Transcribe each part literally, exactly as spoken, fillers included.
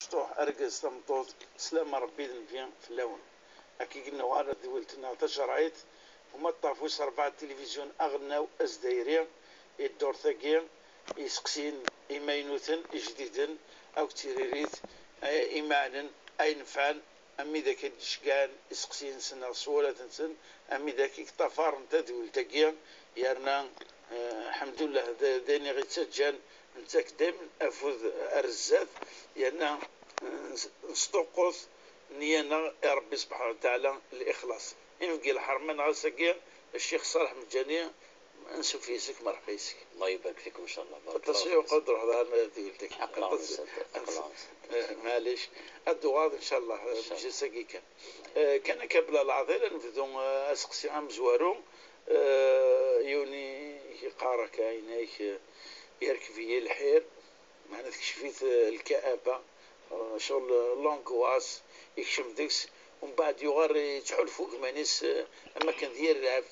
Mecṭuḥ, argaz, tameṭṭut, slam n Ṛebbi d Nnbi fell-awen. Akka i nuɣal ar tdwilt-nneɣ tacerɛit, umaṭṭaf wis ṛebɛa n tilivizyu aɣelnaw azdayri, i ddurt-agi, iseqsiyen imaynuten, ijdiden, akked tiririt, eh, imeɛnen, ay nefɛen, am widak i d-ceggɛen iseqsiyen-nsen neɣ sswalat-nsen, am widak i yeṭṭafaren tadwilt-agi, yerna, eh, lḥemdullah, d, d ayen i ɣ-ittaǧǧan nettak daymen afud ar zdat, yerna, eh, nes-, nesṭuqqut nniya-nneɣ i Ṛebbi subḥanahu wa taɛala, lixlaṣ. Inebgi lḥerma-nneɣ ass-agi, Ccix Ṣaleḥ Meǧǧani, ansuf yes-k, merḥba yes-k. Allah ibarik fikum, ncallah. Aṭas i uqad ruḥeɣ daɣen ar tewlt-agi. Aql-aɣ aṭas. Nsat, aql-aɣ nsat. Eh, maɛlic. Ad d-tuɣaleḍ, ncallah, ncallah, bǧis-agi kan. Eh, kan akka bla leɛḍil, ad nebdu, eh, aseqsi amezwaru. Eh, yiwen i yeqqar akka, yenna-k, eh, yerkeb-iyi lḥir, meɛna tekcef-it, eh, lkaaba, eh, ccɣel, eh, l'angoisse, yekcem deg-s, umbeɛd yuɣal yettḥulfu deg iman-is, eh, am akken d yir lɛebd.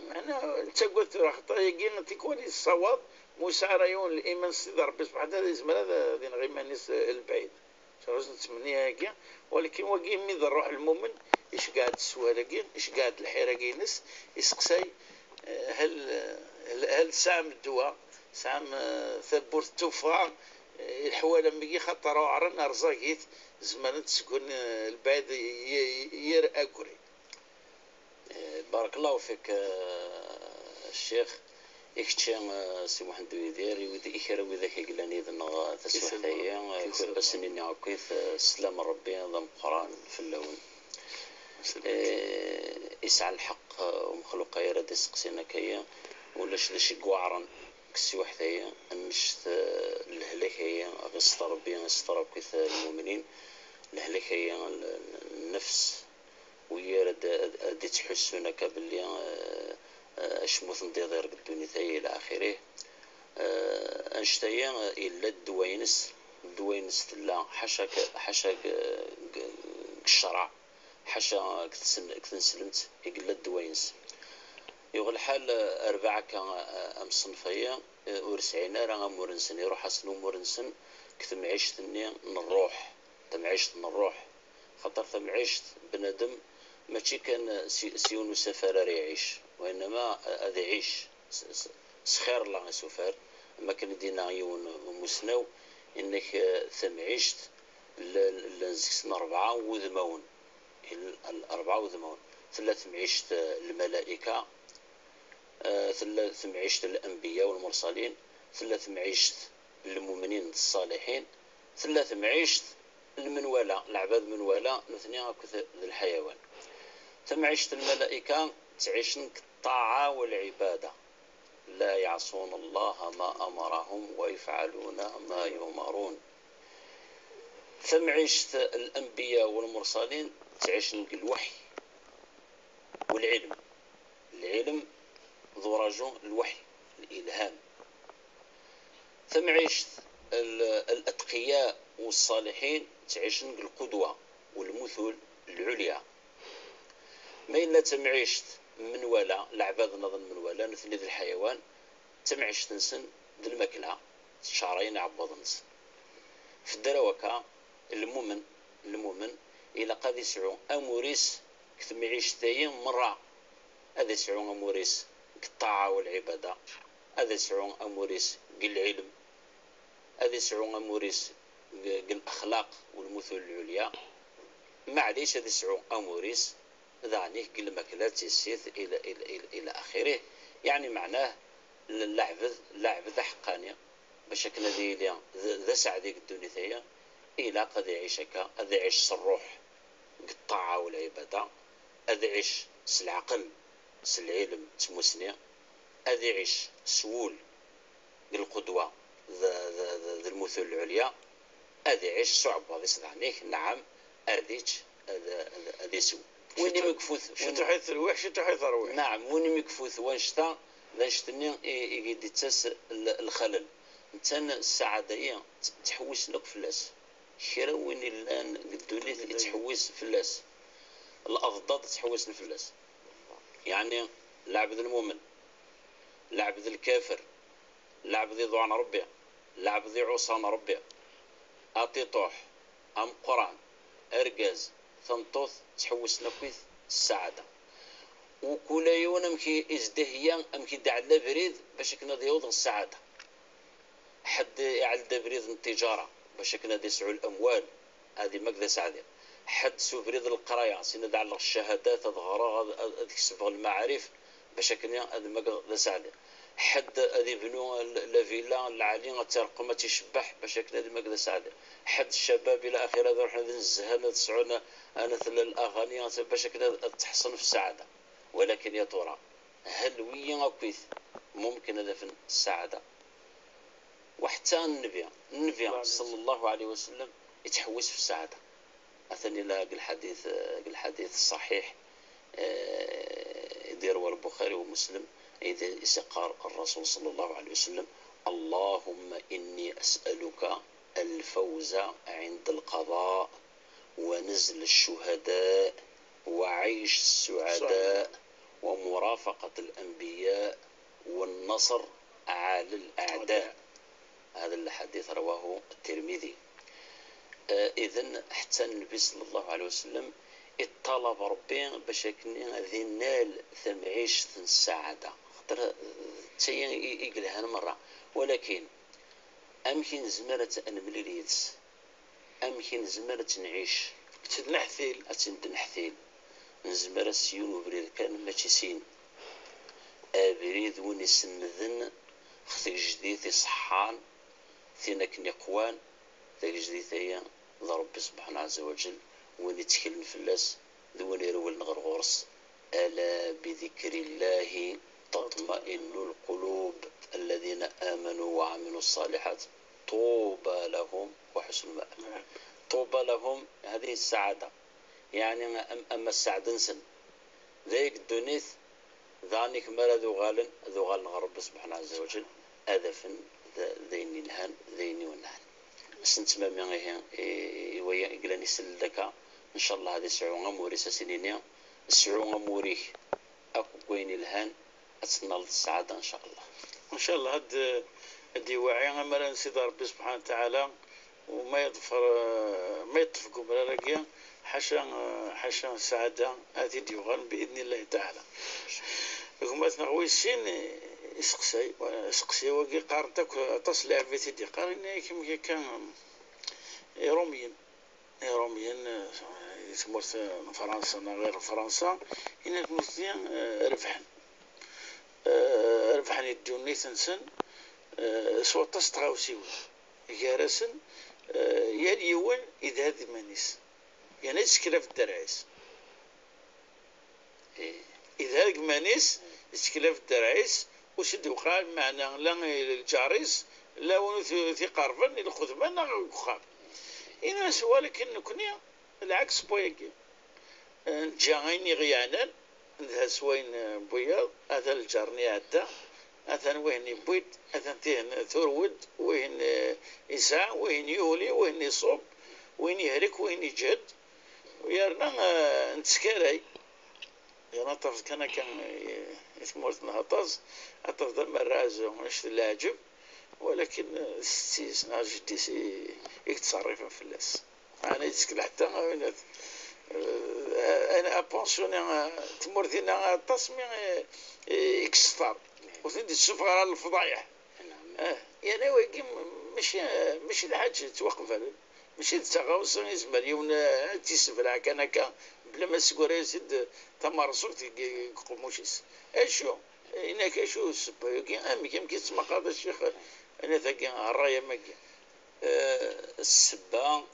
Meɛna nettagad tura axaṭer ayagi tikwal yessawaḍ, ma ur yesɛi ara yiwen liman s Sidi Ṛebbi subḥanahu wa taɛala yezmer ad, ad ineɣ iman-is, eh, lbɛid. Ur nettmenni ayagi, walakin wagi mi d ṛṛuḥ lmumen, iceggeɛ-d sswal-agi, iceggeɛ-d lḥir-agi-ines, iseqsay, eh, hal, hal, hal tesɛam ddwa, tesɛam, eh, tawwurt n tuffɣa, eh, i leḥwal am wigi, xaṭer uɛren, rẓagit, zemren ad sgun, eh, lbɛid y-, y-, yir agri. Eh, barakallahu fik, eh, ccix, i kečči, eh, Si Muḥend Uyidir, i wid, i kra n widak i yellan yid-neɣ, eh, taswiḥt-agi, eh, ad sen-iniɣ akkit, eh, sslam n Ṛebbi d ameqqran fell-awen. Eh, yesɛa lḥeqq, eh, umexluq-agi ara d-iseqsin akka-yi, ulac d acu i iweɛṛen deg teswiḥt-agi, annect, eh, lehlak-agi, ad iseṭṭer Ṛebbi, ad iseṭṭer akkit, eh, lmumnin, lehlak-agi, l-, l-, nnefs, wigi ara d, ad, ad ittḥussun akka belli, eh, eh, acemma ur ten-d-iḍir deg ddunit-agi ila axirih. Eh, annect-agi, eh, yella ddwa-ines, ddwa-ines tella, ḥaca k-, ḥaca k-, g-, g ccreɛ, ḥaca deg tsen-, deg tneslemt i yella ddwa-ines. Yuɣ lḥal, eh, rbeɛ akka, eh, am ṣṣenf-agi, eh, ur sɛin ara amur-nsen, iruḥ-asen umur-nsen deg temɛict-nni n ṛṛuḥ, tamɛict n ṛṛuḥ. Xaṭer tamɛict n bnadem mačči kan s, s yiwen usafar ara iɛic, wayenma ad iɛic s, s, s xir Allah isufar, am akken i d-yenna yiwen n umusnaw, inna-k, eh, tamɛict, llan, llan deg-sen ṛebɛa wudmawen, il-, ṛebɛa wudmawen. Tella temɛict, eh, lmalaika, eh, tella temɛict n lanbiya u lmursalin, tella temɛict n lmumnin d ṣṣaliḥin, tella temɛict n lmenwala, leɛbad menwala, nutni akked d lḥayawan. Tamɛict n lmalaika ttɛicen deg ṭṭaɛa u lɛibada. لا يعصون الله ما أمرهم ويفعلون ما يؤمرون. Tamɛict n lanbiya u lmursalin ttɛicen deg lweḥy u lɛilm. Lɛilm d uraju n lweḥy, lilham. Tamɛict n l-atqiya u ṣṣaliḥin ttɛicen deg lqudwa u lmutul lɛulya. Ma yella d tamɛict n menwala, leɛbad nniḍen n menwala, nutni d lḥayawan, tamɛict-nsen d lmakla, ttcaṛayen iɛebbuḍ-nsen. Fedder wakka, lmumen, lmumen, ilaq ad isɛu amur-is deg temɛict-agi merra. Ad isɛu amur-is deg ṭṭaɛa u lɛibada, ad isɛu amur-is deg lɛilm, ad isɛu amur-is deg, deg lexlaq u lmutul lɛulya. Maɛlic ad isɛu amur-is daɣen deg lmakla d tissit ila, ila, ila, ila axirih. Yeɛni meɛnah, l-, leɛbed, leɛbed aḥeqqani, bac akken ad yili d, d aseɛdi deg ddunit-agi, ilaq ad iɛic akka, ad iɛic s ṛṛuḥ, deg ṭṭaɛa u lɛibada, ad iɛic s leɛqel, s lɛilm, d tmusni, ad iɛic s wul, deg lqudwa d, d, d, d lmutul lɛulya, ad iɛic s uɛebbuḍ-is daɣen-ik, nɛam, ad ičč, ad, ad, ad isew. Win imi yefut, win, ciṭuḥ i terwiḥ, ciṭuḥ i terwiḥ. Nɛam, win imi yefut wanect-a, d annect-nni i, i d-ittas l-, lxalel. Netta ssaɛa-agi, tt-, ttḥewwisen akk fell-as. Kra win illan deg ddunit ittḥewwis fell-as. Leɛḍḍad ttḥewwisen fell-as. Yeɛni, lɛebd lmumen, lɛebd lkafir, lɛebd iḍuɛen Ṛebbi, lɛebd iɛuṣan Ṛebbi. Aṭiṭuḥ, ameqqran, argaz, tameṭṭut, ttḥewwisen akkit ssaɛda. Ukula yiwen amek i s-d-iheyya, amek i d-iɛella abrid bac akken ad yaweḍ ɣer ssaɛda. Ḥedd iɛell-d abrid n ttijara bac akken ad isɛu lamwal, ad imag d aseɛdi. Ḥedd s ubrid n leqraya, sin ad ɛelleɣ ccahadat, ad ɣreɣ, ad, ad, ad kesbeɣ lmaɛrif, bac akken ad imag d aseɛdi. Ḥedd ad ibnu l-, la villa lɛali, ad tt-irqem, ad tt-icebbeḥ, bac akken ad imag d aseɛdi. Ḥedd ccabab ila axir ad ruḥen ad nzehhen, ad sɛun anat l-, laɣani, ad, bac akken ad, ad teḥṣen f ssaɛda. Walakin ya tura, hal wiyi akkit mumkin ad afen ssaɛda? Wa ḥetta Nnbi, Nnbi صلى الله عليه وسلم, ittḥewwis f ssaɛda. Atan ila deg lḥadit, deg lḥadit ṣṣaḥiḥ, eh, i d-irwa Lbuxari u Muslim, i d-, i s-iqqar Rrasul صلى الله عليه وسلم: اللهم إني أسألك الفوز عند القضاء ونزل الشهداء وعيش السعداء ومرافقة الأنبياء والنصر على الأعداء. هذا الحديث رواه الترمذي. Eh, idan, ḥetta Nnbi صلى الله عليه وسلم iṭṭalab Ṛebbi bac akken ad inal tamɛict n ssaɛda. Xaṭer, eh, d taya i, i yelhan merra. Walakin, amek i nezmer ad tt-, ad nemlil yid-s? Amek i nezmer ad tt-nɛic? Ad tt-id-neḥtil. Ad tt-id-neḥtil. Nezmer-as s yiwen ubrid kan, mačči sin. Abrid win isenneden ɣef tgejdit iṣeḥḥan, tin akken iqwan, tagejdit-aya d Ṛebbi سبحانه عز وجل, win itteklen fell-as, d win irewlen ɣer ɣur-s. ألا بذكر الله تطمئن القلوب الذين آمنوا وعملوا الصالحات طوبى لهم وحسن مآب. طوبى لهم, هذه السعادة. يعني, am-, ama sseɛd-nsen, d ay deg ddunit, daɣen mi ara ad uɣalen, ad uɣalen ɣer Ṛebbi سبحانه عز وجل, ad afen d, d ayen yelhan, d ayen iwenɛen. Ad s-nettmami ihi i, i waya i yellan isell-d akka, ncallah ad isɛu amur-is, ad s-nini: sɛu amur-ik akk deg wayen yelhan, ad tennaleḍ ssaɛada, ncallah. Ncallah ad, ad d-iwaɛi amar n Sidi Ṛebbi سبحانه وتعالى, u ma yeḍfer, ma yeṭṭef deg umrar-agi, ḥaca, ḥaca ssaɛada ad t-id-yuɣal بإذن الله تعالى. Gma-tneɣ wis sin iseqsay, aseqsi-agi qqaren-t akk aṭas n lɛibad i t-id-iqqar, yenna-yak amek akka Iṛumyen, Iṛumyen, eh, di tmurt n Fransa neɣ ɣer Fransa, yenna-yak nutni, eh, rebḥen. Eh, rebḥen i ddunit-nsen, eh, s waṭas n tɣawsiwin. Gar-asen, eh, yal yiwen idha d iman-is. Yerna yettkel ɣef dderɛ-is. Idha deg iman-is, yettkel ɣef dderɛ-is, ur s-id-iwqeɛ lmeɛna la i lǧar-is, la win ur t-, t-iqerben, i lxedma neɣ deg uxxam. Ini-as, walakin nekni, lɛeks n wayagi. Neǧǧa ayen i ɣ-yeɛnan, nedha s wayen n wiyaḍ, atan lǧar-nni iɛedda, atan wihin yewwi-d, atan tihin turew-d, wihin, eh, yesɛa, wihin yuli, wihin iṣubb, wihin yehlek, wihin yeǧhed, yerna, eh, nettkaray. Yerna ad tafeḍ kan akka i, i tmurt n Haṭas, ad tafeḍ amerreɛ azzu, annect n leɛǧeb, walakin, eh, setti-s neɣ jeddi-s i, i yettṣerrifen fell-as. Meɛna yettkel ḥetta, eh, eh, apensiuni, eh, tmurt-inna aṭas mi, eh, i yesṭer. Ur ten-id-yessufeɣ ara lefḍayeḥ. Eh, yerna wagi m-, mačči, mačči d lḥaǧa yettwaqbalen. Mačči d taɣawsa yezmer yiwen, eh, ad tt-yessebleɛ kan akka, bla ma tesgura-yas-id tamerẓugt deg, deg uqemmuc-is. Acu? Yenna-k acu ssebba-agi? Amek, amek i tettmaqaḍ a ccix, anat-agi, ṛṛay am wagi? Eh, ssebba,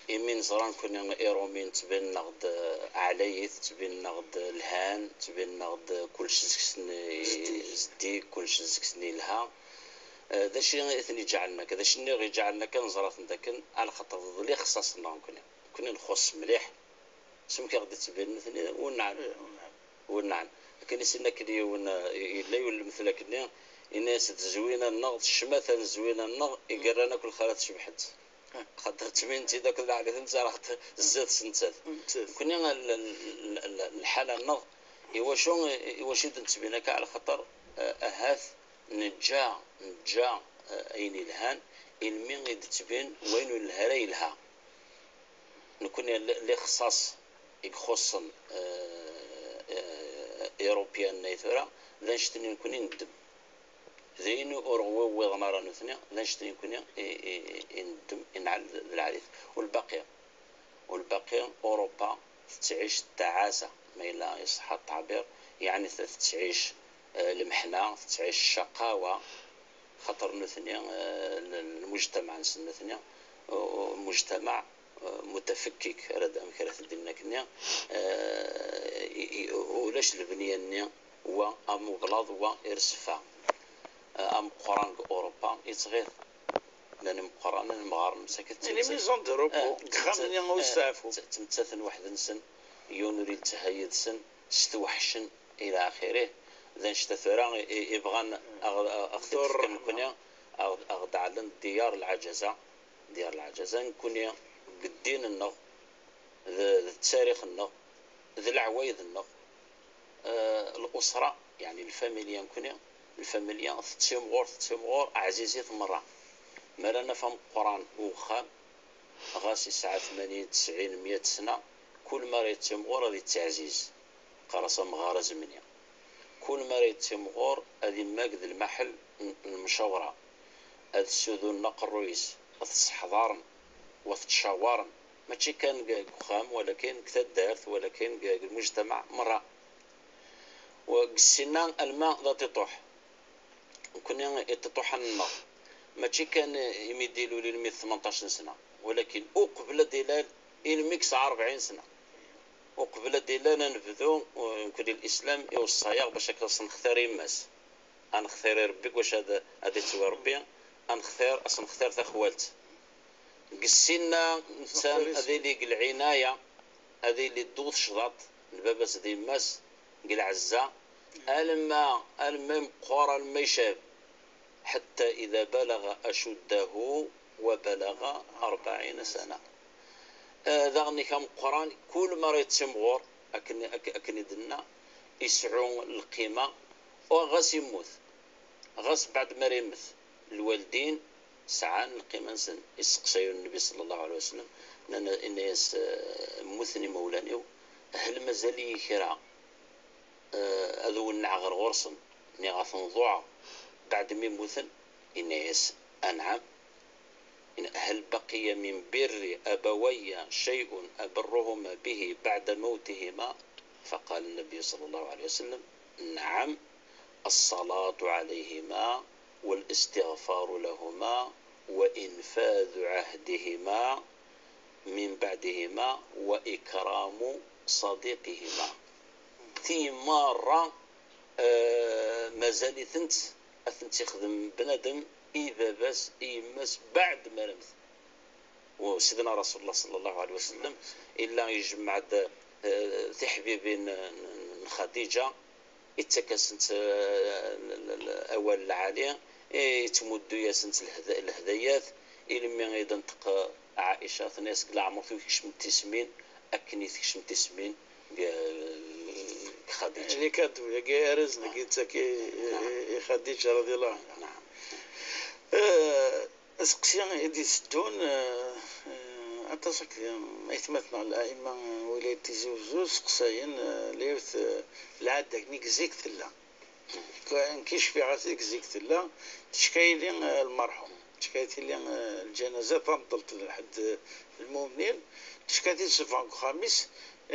imi neẓra nekkni Iṛumyen ttbanen-aɣ-d, eh, ɛlayit, ttbanen-aɣ-d lhan, ttbanen-aɣ-d kullec deg-sen i-, zeddig, kullec deg-sen yelha. Eh, d acu i ten-iǧeɛlen akka? D acu-nni i ɣ-iǧeɛlen akka? Neẓra-ten d akken, ɛla xaṭer d lixṣaṣ-nneɣ nekkni. Nekkni nxuṣṣ mliḥ. S amek i ɣ-d-ttbanen nutni, wenɛen. Wenɛen. Akken i s-yenna akken yiwen, eh, yella yiwen lemtel akkenni, yenna-yas-d: zwina-nneɣ, d ccmata n zwina-nneɣ i yerran akk lxalat cebḥent. Xaṭer ttbin-tt-id akked lɛali-, netta raɣ-t zdat-s nettat. Nekkni l-, l-, l-, l-, lḥala-nneɣ, iwacu, iwacu i d-nettbin akka? Ɛla xaṭer, eh, ahat neǧǧa, neǧǧa, eh, ayen yelhan, Ilmi i d-ttbin wayen ur nelha ara yelha. Nekkni l-, lixṣaṣ i ixuṣṣen, eh, eh, Irupiyen-nni tura, d annect-nni nekkni neddem. D ayen ur ɣ-wwiḍen ara nutni, d annect-nni nekkni i, i, i neddem, i nɛell d lɛali-t. U lbaqi, u lbaqi, Urupa tettɛic ttaɛasa, ma yella iṣeḥḥa ttaɛbir, yeɛni tettɛic, eh, lmeḥna, tettɛic ccaqawa, xaṭer nutni, eh, l-, lmujtamaɛ-nsen nutni, eh, mujtamaɛ, eh, mutafekkik, ara d-, amek ara t-id-inin akkenni, eh, i, i, ulac lebni-nni, wa amublaḍ, wa irsef-a, eh, ameqqran deg Urupa, yettɣiḍ. Llan imeqqranen, imɣaren, msakit, les maisons de repos, eh, deg yixxamen-nni usteɛfu. Eh, ttmettaten weḥd-nsen, yiwen ur yettha yid-sen, stewḥecen, ila axirih. D annect-a tura i, i, i bɣan aɣ-, aɣ-, aɣ-t-id-fken nekkni, aɣ-, aɣ-d-ɛellen diyar lɛajaza, diyar lɛajaza, nekkni deg ddin-nneɣ, d, d ttarix-nneɣ, d leɛwayed-nneɣ, eh, l'usra, yeɛni lfamilya nekkni, lfamilya tettimɣur, tettimɣur, ɛzizit merra. Mi ara naf ameqqran n uxxam, ɣas yesɛa tmanyin, tesɛin, meyya sna, kul mi ara yettimɣur ad yettiɛziz. Qqar-as amɣar azemni. Kul mi ara yettimɣur ad immag d lmaḥel n, n lemcawra, ad ssudunen aqerruy-is, ad t-sseḥḍaren, wa t-ttcawaren, mačči kan deg, deg uxxam, walakin deg taddart, walakin deg, deg lmujtamaɛ merra. U deg ssinna alma d aṭiṭuḥ. Nekkni iṭiṭuḥan-nneɣ, mačči kan imi d-ilul ilmi d tmenṭac n sna, walakin uqbel ad d-ilal ilmi yesɛa rebɛin sna. Uqbel ad d-ilal ad nebdu, u nekkni lislam iweṣṣa-yaɣ bac akka ad s-nextir yemma-s. Ad nextir i Rebbi deg wacu ad, ad ittwi Rebbi, ad nextir, ad s-nextir taxwalt. Deg ssinna, netta ad ili deg lɛinaya, ad ili ddu tecḍaḍt n baba-s d yemma-s, deg lɛezza, alma, alma imeqqur, alma icab. حتى إذا بلغ أشده وبلغ أربعين سنة. Eh, daɣen-ik ameqqran, kul mi ara yettimɣur, akken, ak-, akken i d-nenna, iseɛɛu lqima, u ɣas immut, ɣas beɛd mi ara yemmet, lwaldin sɛan lqima-nsen. Isteqsa-yu Nnbi صلى الله عليه وسلم, nnan-, inna-yas, eh, mmuten imawlan-iw, hel mazal-iyi kra, eh, ad wenneɛ ɣer ɣur-sen, niɣ ad ten-ḍuɛeɣ, beɛd mi mmuten? Inna-yas, anɛam. هل بقي من بر أبوي شيء أبرهما به بعد موتهما؟ فقال النبي صلى الله عليه وسلم: نعم، الصلاة عليهما والاستغفار لهما وإنفاذ عهدهما من بعدهما وإكرام صديقهما. Ti merra, eh, mazal-itent ad tent-ixdem bnadem i baba-s, i yemma-s, beɛd mi ara mmten. U Sidna Rasulullah صلى الله عليه وسلم illa ijemmeɛ-d, eh, tiḥbibin n, n, n Xadiǧa, ittak-asent, eh, l-, l-, l-, awal lɛali, eh, ittmuddu-yasent lehd-, lehdayat, ilmi i d-tenṭeq, eh, Ɛica, tenna-yas deg leɛmer-iw tkecmeḍ tismin akken i tkecmeḍ tismin deg, deg Xadiǧa. Les cadeaux, yagi arraz dagi yettak i, i, i Xadiǧa رضي الله عنها. Naɛam. Eh, aseqsi i d-iteddun, eh, eh, aṭas akk aytmaten neɣ lɛaima, eh, n wilayat Tizi Uzzu seqsayen, eh, la yiwet, eh, lɛadda akken i zik tella. Nekk cfiɣ-as i zik tella, tecka-yi-d, eh, lmerḥum. Tecka-yi-d, eh, lǧanaza, tanḍelt n lḥedd, eh, lmumnin. Tecka-t-id sufɣen deg uxxam-is,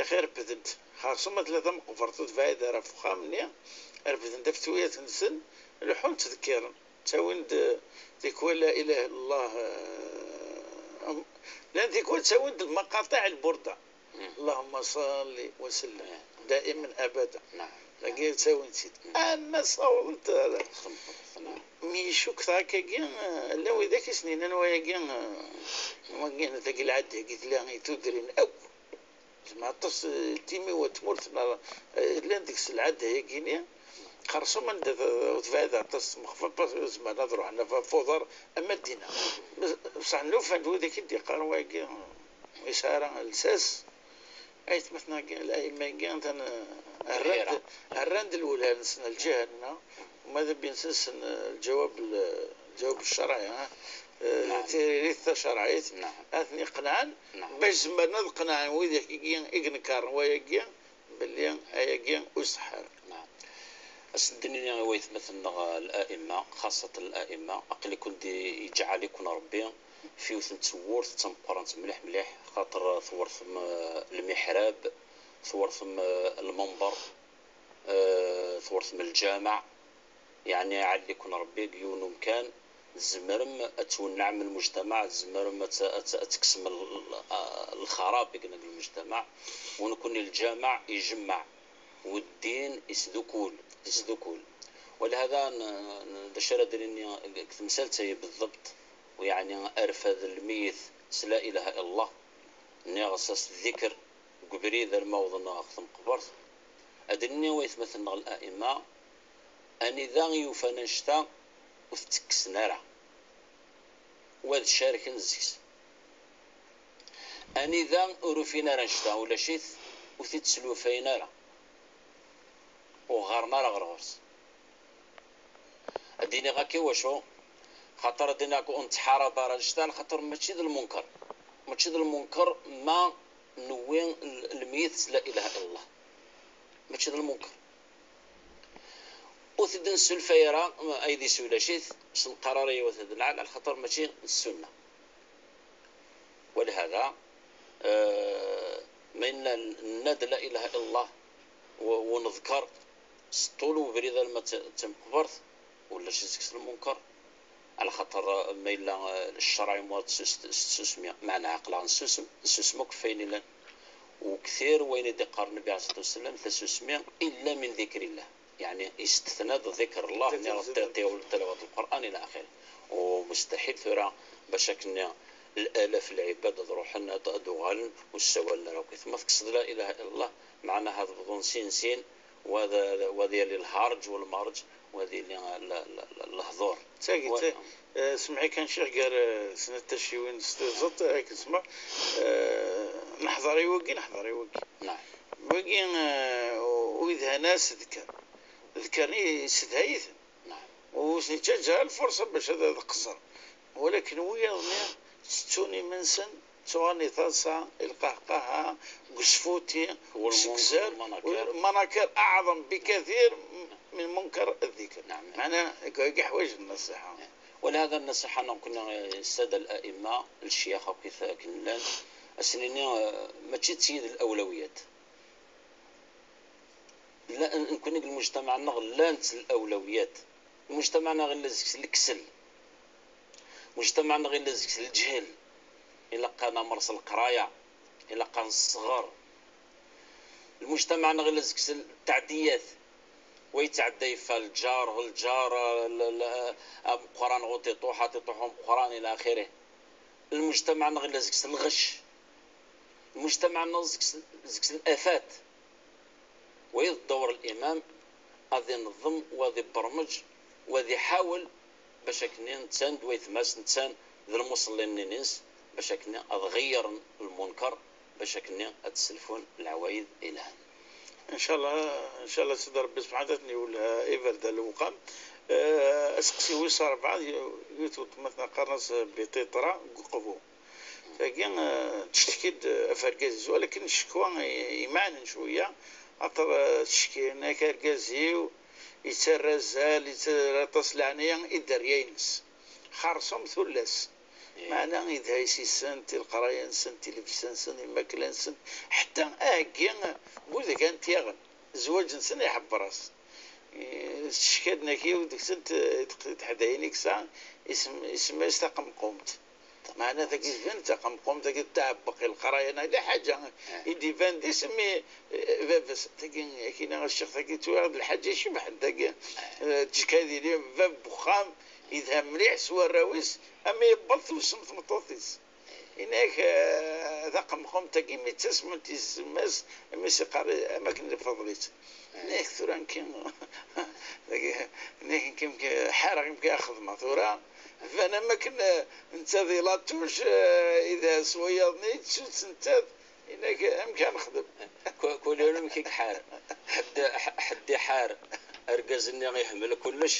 ixir rebdent. Xersum ma tella tameqbert ur tebɛid ara ɣef uxxam-nni, rebdent ɣef tuyat-nsen, leḥḥun, ttdekkiren. Ttawin-d, eh, tikwal la ilaha illallah, eh, am-, llan tikwal ttawin-d lmaqaṭiɛ lburda. اللهم صل وسلم دائما أبدا. Dagi ttawin-tt-id. Ama ssawḍent ara. Mi cukkeɣ akkagi, eh, llan widak i sen-yennan wayagi, eh, wagi, tagi lɛadda-agi tella i tudrin akk. Zeɛma aṭas, eh, timiwa n tmurt, neɣ, eh, llan deg-s lɛadda-agi-ni. Xersum anda t-, ur tebɛid aṭas, mexfaf, zeɛma ad ruḥen ɣef, ɣef uḍar am Madina. Bes-, bṣeḥ nufan-d widak i d-yeqqaren wayagi, ur yesɛi ara lsas. Aytmaten-agi, lɛaima-agi, atan, eh, rran-d, rran-d lwelha-nsen, lǧiha-nneɣ, uma d abin-nsen, eh, lǧawab, l-, lǧawab ccerɛi, ha? eh, tiririt tacerɛit, ad ten-iqenɛen, bac zemren ad qenɛen widak i i inekkaren wayagi belli ayagi ur iṣeḥḥa ara. Ad sen-d-nini i waytmaten-nneɣ, la'imma, xaṣṣaten la'imma, aql-iken-d iǧɛel-iken Ṛebbi f yiwet n tewwurt d tameqqrant mliḥ mliḥ, xaṭer twertem, eh, lmiḥrab, twertem, eh, lmenber, eh, twertem lǧameɛ, yeɛni iɛelli-ken Ṛebbi deg yiwen umkan, tzemrem ad twenneɛem lmujtamaɛ, tzemrem ad t-, ad t-, ad tekksem l-, lxarab deg lmujtamaɛ, u nekkni lǧameɛ ijemmeɛ, u ddin isdukul, isdukul. Walhada, n-, n-, d acu ara d-nini deg temsalt-agi beḍḍebt, u yeɛni arfad n lmeyyet s la ilaha illallah, nniɣ s ddikr deg ubrid alma wwḍen ɣer tmeqbert, ad d-nini i waytmaten-nneɣ la'imma, anida i ufan annect-a ur t-ttekksen ara, u ad carken seg-s. Anida ur ufin ara annect-a, ulac-it, ur t-id-slufayen ara, ur ɣɣaren ara ɣer ɣur-s. Ad d-iniɣ akka i wacu? Xaṭer ad d-iniɣ akka ur nettḥarab ara annect-a, xaṭer mačči d lmunker. Mačči d lmunker ma newwi l-, lmeyyet s la ilaha illallah. Mačči d lmunker. Ur t-id-nessulfay ara, aydi-s ulac-it, s lqarar i yiwet d lɛala, lxaṭer mačči d ssunna. Walhada, eh, ma yenna nenna-d la ilaha illallah, u, u neḍker s ṭul ubrid alma d ta-, d tameqbert, ulac deg-s lmunker. Ɛla xaṭer, eh, ma yella, eh, ccṛeɛ imuṛ s tsus-, s tsusmi, meɛna aql-aɣ nessusem, nessusem akk ɣef wayen yellan. U ktir wayen i d-iqqar Nnbi ɛalayhi ṣṣalatu wasslam, tasusmi illa min dikrillah. Yeɛni, yestetna-d dikr Allah, nniɣ, tilawat n Lqur'an, ila axiri. U mustaḥil tura bac akken-nni l-alaf n lɛibad ad ruḥen, ad, ad uɣalen, ur ssawalen ara akkit. Ma tekkseḍ la ilaha illallah, meɛnaha ad bḍun sin sin, wa ad, wa ad yali lharǧ walmarǧ, wa ad yali l-, l-, l-, lehdur. D tagi, d Wa- tagi. Eh, semmeḥ-iyi kan, Ccix, gar, eh, snat tacciwin s tiẓeṭ, akken semmeḥ. Eh, neḥḍer i wagi, neḥḍer i wagi. Naɛam. Wagi, eh, u-, u yedhan-as d kker. D kker-nni yessedhay-iten. Naɛam. Ur sen-yettaǧǧa ara lfurṣa bac ad, ad qeṣṣren. Walakin wiyaḍ-nni ttettun iman-nsen, ttuɣalen di taḍsa, i lqahqaha, deg usfuti, deg usegzal, lmanakir. Lmanakir aɛḍem bikatir min munkar ddikr. Naɛam. Meɛna, deg wagi ḥwaǧen nnṣiḥa. Walhada nnṣiḥa-nneɣ nekkni, eh, ssada la'imma, lecyax akk i t-, akken llan, ad sen-nini, eh, mačči d tid lawlawiyat. La-, nekkni deg lmujtamaɛ-nneɣ llant lawlawiyat. Lmujtamaɛ-nneɣ illa deg-s leksel. Lmujtamaɛ-nneɣ illa deg-s leǧhel. Ilaq ad namer s leqraya. Ilaq ad nesseɣer. Lmujtamaɛ-nneɣ illa deg-s ttaɛdiyat. Wa yettɛedda yeffeɣ lǧar, lǧar, l-, l-, ameqqran ɣur tiṭuḥa, tiṭuḥa umeqqran, ila axirih. Lmujtamaɛ-nneɣ illa deg-s lɣecc. Lmujtamaɛ-nneɣ deg-s, deg-s lafat. Wa d ddur n limam ad ineḍḍem, wa ad ibermeǧ, wa ad iḥawel bac akken netta d waytma-s, netta d lmuṣellin-nni-ines, bac akken ad ɣeyyren lmunker, bac akken ad d-sselfun leɛwayed ilhan. Ncallah, ncallah Sidi Rebbi subḥanahu ad ten-iwelleh iberdan lewqam. Eh, aseqsi wis rebɛa, yiwet n weltma-tneɣ qqaren-as Bititra deg Uqbu. Tagi, eh, tecteki-d ɣef urgaz-is, walakin ccekwa i-, imaɛnen cwiya, axaṭer, eh, tecki, yenna-ak argaz-iw yettarra azal, yettarra aṭas leɛnaya i dderya-ines. Xerṣum tullas. Meɛna idha-is yis-sent, i leqraya-nsent, i llebsa-nsent, i lmakla-nsent, ḥetta aheggi n wid gan tiyaɣen, zzwaǧ-nsen iḥebber-as. Eh, tecka-d naki, yiwet deg-sent, eh, teq-, teḥdayin i yesɛa, isem-, isemma-yas Taqemqumt. Meɛna tagi tban d taqemqumt, tagi tettaɛebbeq i leqraya, neɣ yella ḥaǧa i d-iban d isem i, eh, baba-s. Tagi, akini a ccix, tagi tura d lḥaǧa icebḥen, tagi, eh, teǧǧa-k ad yili bab n wexxam, yedha mliḥ s warraw-is, ama yewweḍ tewsem tmeṭṭut-is. Yenna-ak, eh, taqemqumt-agi mi ttasment isemma-s, mi s-iqqar, am akken lfeḍl-itt. Yenna-ak tura nekki, yenna-ak nekki, nekki ḥareɣ, nekki ad xedmeɣ tura. Tban am akken, eh, netta di latuc, eh, idha s wayaḍ-nni, yettut netta, yenna-ak amek ad nexdem. Ku-, kul yiwen amek i iḥar. Ḥedd, ḥedd iḥar. Argaz-nni ihemmel kullec,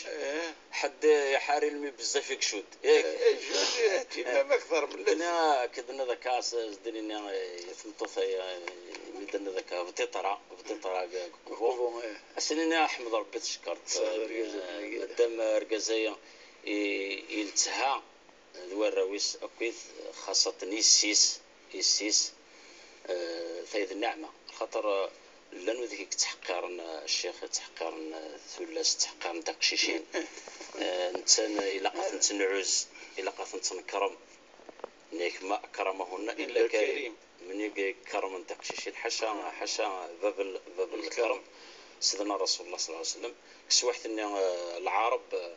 ḥedd iḥar ilmi bezzaf i icudd. Yak. Icudd, eh, timmam akteṛ mlal. Nekni, akken d-tenniḍ akka, s-, s-, d-nini, eh, tameṭṭut-aya, eh, mi d-tenniḍ akka, bṭiṭra, bṭiṭra deg uqbu. Uqbu, eh. As-nini, ḥmed Ṛebbi tcekkreḍ, eh, maddam argaz-aya i, iltha d warraw-is akkit, xaṣaten yessi-s, yessi-s, eh, tayeḍ nneɛma. Axaṭer, eh, llan wid i yettḥeqqiren, eh, ccix, yettḥeqqiren, eh, tullas, ttḥeqqiren tiqcicin. Eh, netta ilaq ad tent-nɛuzz, ilaq ad tent-nekrem. Nek ma akramahunna illa karim. Mni ikermen tiqcicin, ḥaca, ḥaca bab l-, bab lkerm. Sidna Rasulullah sallallahu alayhi wa sallam, deg teswiḥt-nni, eh, lɛarab, eh,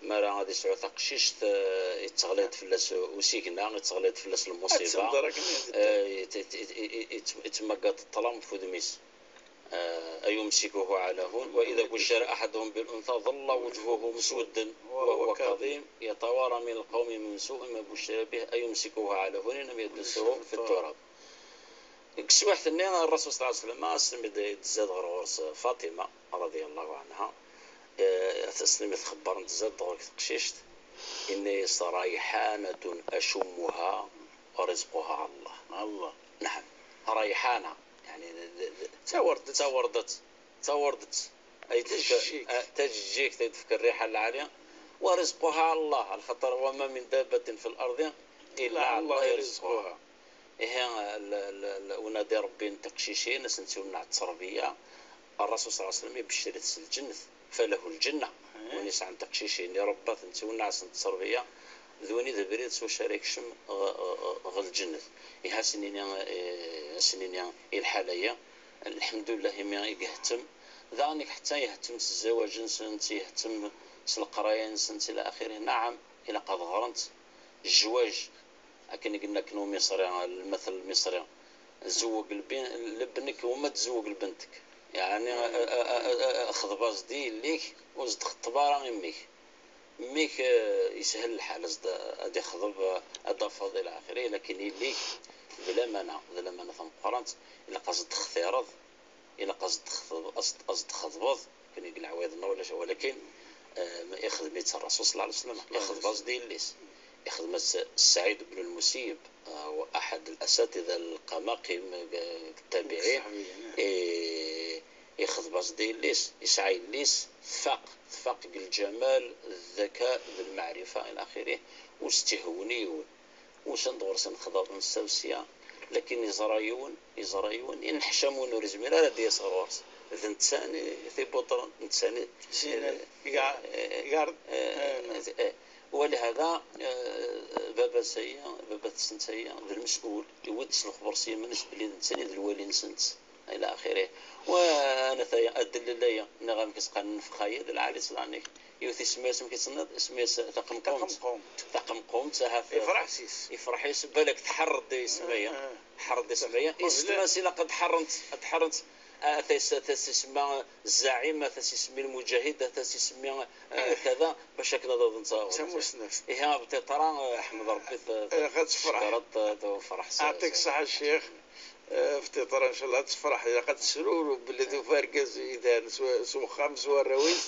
mi ara ad yesɛu taqcict, eh, yetteɣlay-d fell-as usigna, yetteɣlay-d fell-as lmuṣiba, eh, yet-, yet-, yet-, yet-, yet-, yettemmaga-d ṭṭlam f udem-is. Eh, أيمسكه على هون وإذا بشر أحدهم بالأنثى ظل وجهه مسودا وهو كظيم يتوارى من القوم من سوء ما بشر به أيمسكه على هون أم يدسه في التراب. Deg teswiḥt-nni, Rasul sallallahu alayhi wa sallam, asmi d-, d-tzad ɣer ɣur-s Faṭima, radiyallahu anha, eh, asmi txebber n tzad ɣur-k teqcict, yenna-yas: "ريحانة أشمها ورزقها على الله." Allah. Naɛam. Rayḥana, yeɛni, d, d, d, d tawerḍet. Tawerḍet. Tawerḍet. Ay d-tefk-, tajeǧǧigt. Eh, tajeǧǧigt, ay d-tefk rriḥa lɛali. ورزقها على الله, lxaṭer وما من دابة في الأرض إلا على الله رزقها. Ihi, l-, l-, l-, unadi Ṛebbi n tiqcicin, ad sent-iwenneɛ ttṛebiyya. Ṛṛasul sallallahu alayhi wa sallam ibeccer-it s lǧennet, فله الجنة. Win yesɛan tiqcicin, iṛebba-tent, iwenneɛ-asent ttṛebiyya, d win i d abrid s wacu ara yekcem ɣ-, ɣ-, ɣ-, ɣer lǧennet. Ihi, ad s-nini, eh, ad s-nini i lḥala-yi, lḥemdullah imi i ihettem. Daɣen ḥetta ihettem s zzawaj-nsent, ihettem s leqraya-nsent, ila axirih. Naɛam, ilaq ad ɣrent. Zzwaj, akken i yenna akken umiṣri, lmatel lmiṣri, زوج الب-، لابنك وما تزوج لبنتك. Yeɛni, a-, a-, a-, a-, a-, xḍeb-as-d i yelli-k, ur s-d-xeṭṭeb ara i mmi-k. Mmi-k, eh, yeshel lḥal, ad s-d-, ad ixḍeb, eh, ad d-tafeḍ ila axiri, lakin yelli-k d lamana, d lamana tameqqrant, ilaq ad s-d-textireḍ, ilaq ad s-d-texḍeb-, ad s-, ad s-d-txeḍbeḍ, akken i leɛwayed-nneɣ ulac, walakin, eh, ixdem-itt Ṛṛasul sallallahu alayhi wa sallam, ixḍeb-as-d i yelli-s. Ixdem-as Saɛid ibn al-Musayyib, eh, wa aḥad al-asatiḍa al-qamaqim, eh, tabiɛin. Ṣṣaḥabiyin, eh. Eh, ixḍeb-as-d i yelli-s, yesɛa yelli-s, tfaq, tfaq deg lǧamal, ddaka, d lmeɛrifa, ila axirih, ur s-tt-ihewwen i yiwen. Usan-d ɣur-s inexḍaben sya u sya, lakin yeẓra yiwen, yeẓra yiwen, yenneḥcam win ur yezmir ara ad d-yas ɣur-s. D netta i t-ibuṭren, netta i, eh, eh, eh, eh, eh, ولهذا, eh, baba-s-ayi, baba-tsent-ayi, d lmes'ul, iwwi-d s lexber s yiman-is belli d netta i d lwali-nsent. Ila axirih. Wa anataya, adellel-aya, nniɣ amek i s-qqaren, nnefxa-ya d lɛali-tt daɣen-ik. Yiwet isemma-yas, amek i tt-tenniḍ? Isemma-yas taqemqumt. Taqemqumt. Taqemqumt, ahat. Ifreḥ s-is. Ifreḥ s-is, balak tḥerr-d isem-aya. Ah, ah. Tḥerr-d isem-aya. Qeblen. Isetma-s ilaq ad ḥerrent, ad ḥerrent, ah, tas-, tas-, isemma zzaɛima, tas-isemmi lmuǧahida, tas-isemmi, ah, kada, bac akken ad awḍent ɣer tamusnaft. Ihi, abṭiṭ-a, ah, ḥmed Ṛebbi, t-, ilaq ad tefreḥ. Teckeṛ-, t-, tefreḥ s-, aɛṭik ṣṣeḥḥa, ccix. Eh, f tiṭra, ncallah, ad tefreḥ, ilaq ad tesruru belli tufa argaz yedhan s, s wexxam, s warraw-is,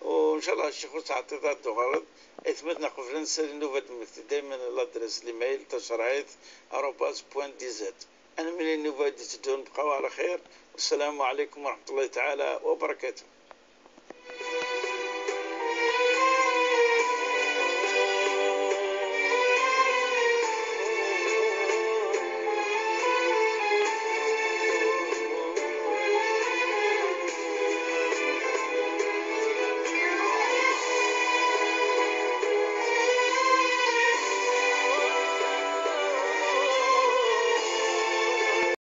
u ncallah, ccix, ur teɛṭiḍ ad d-tuɣaleḍ. Aytmaten, qbel ad nsali nnuba ad d-nmekti daymen ladres, l'email, tacerɛit arobase point d z. Ad nemlil nnuba i d-iteddun, bqaw ɛla xir. Wassalamu ɛlaykum wa raḥmatullahi taɛala wa barakatuh.